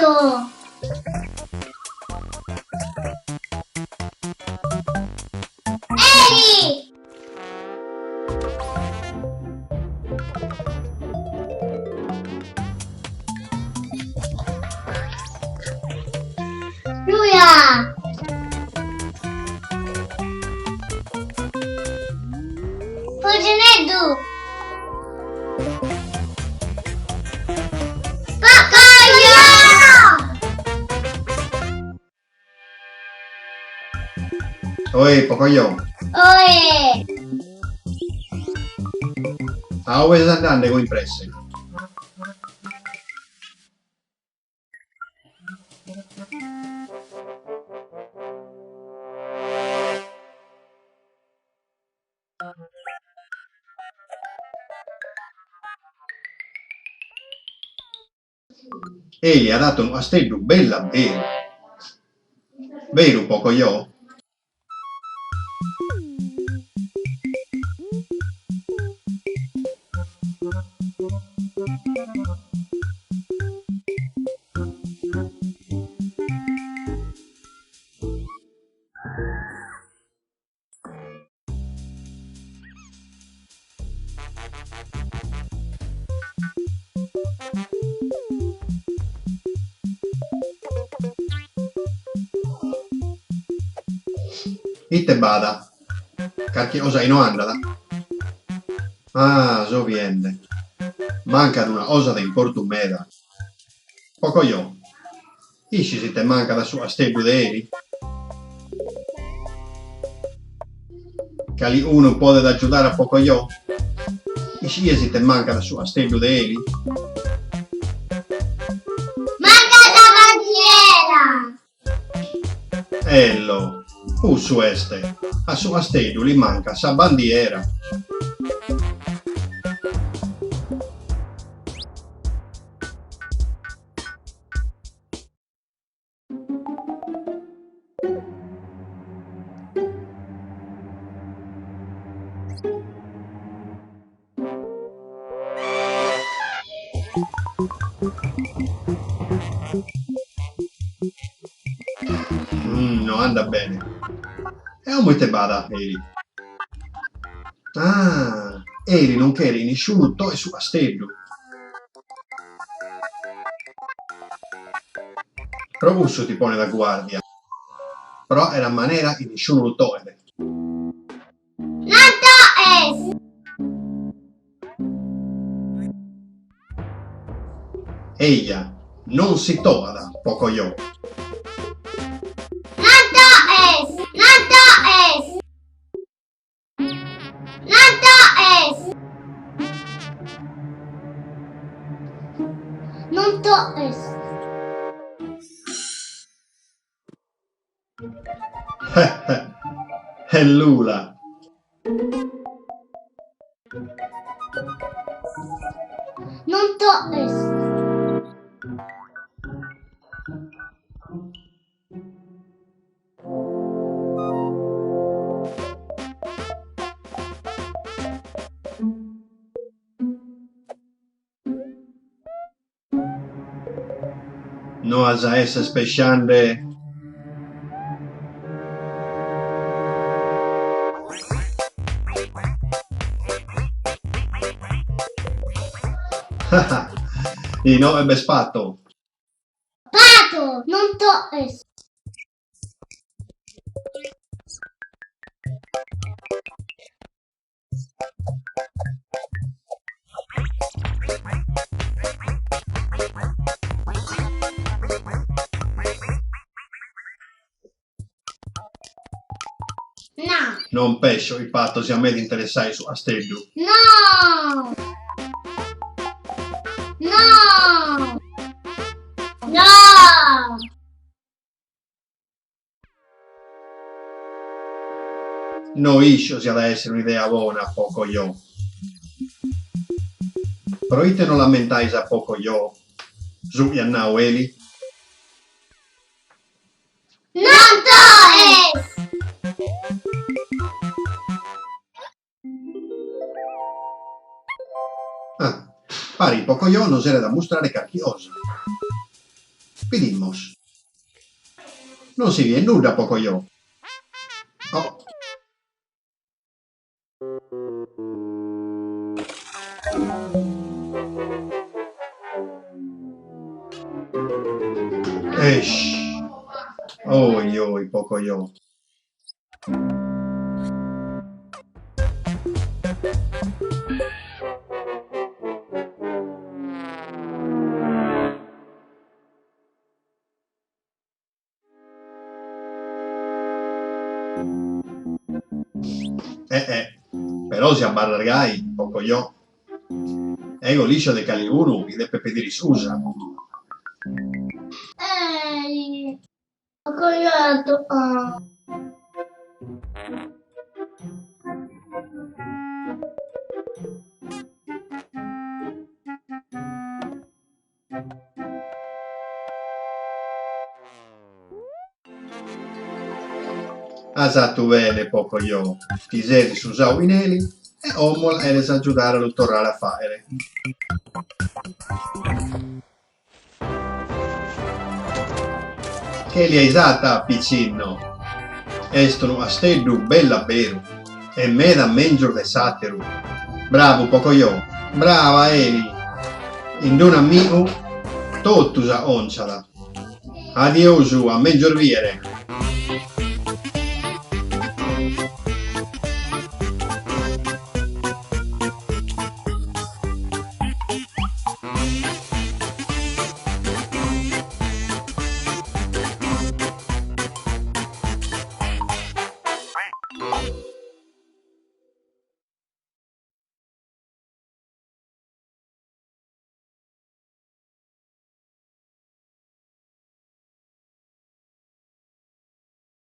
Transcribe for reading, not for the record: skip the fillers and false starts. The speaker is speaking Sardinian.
Pato! Eli! Ruia! Pugioneddu! Pocoyo! Oe, Pocoyo! Oe! A ue ses andende cun impresse? Eli at atu unu casteddu bellu a beru. Beru, Pocoyo? Ite b'at? Carchi cosa chi no andat? Ah, so biende. Mancat una cosa de importu meda. Pocoyo, Ischis ite mancat a su casteddu de Eli? Calicunu podet agiudare a Pocoyo? Ischies ite mancat a su casteddu de Eli? Mancat sa bandiera! Ello, cussu est, a su casteddu li mancat sa bandiera. No andat bene. E como ite b'at, Eli? Ah, Eli non cheret chi nisciunu tohet su casteddu. Pro cussu ti ponet a guàrdia, pro àere a manera chi nisciunu lu tohet. Non tohes! Eja, non si tohat, Pocoyo. Non tohes! Non tohes! Non tohes! Non tohes! Est Lula! Non tohes! No as a èssere pesciende? Inoghe b'est Pato. Pato, non tohes! No. Non pescio chi Pato siat meda interessadu in su casteddu. No! No! No! No iscio si at a èssere un'idea bona, Pocoyo. Pro ite no l'ammentais a Pocoyo su chi at nau Eli? Non tohes! Ah, paret Pocoyo nos cheret ammustrare carchi cosa. Bidimus. Non si biet nudda, Pocoyo. Oh. Eish. Oi oi, Pocoyo. Eh eh, però si abarras gai, Pocoyo, ego l'iscio de calicunu chi depet pedire iscusa. Ehi, Pocoyo ah. As atu bene, Pocoyo, ti ses iscusadu chin Eli e como la cheres agiudare a lu torrare a fàghere. Che l'ais ata, pitzinno? Est unu casteddu bellu a beru e meda mèngius de s'àteru. Bravu, Pocoyo! Brava, Eli! In unu amigu totu s'aconciat. Adiosu, a mèngius bìere!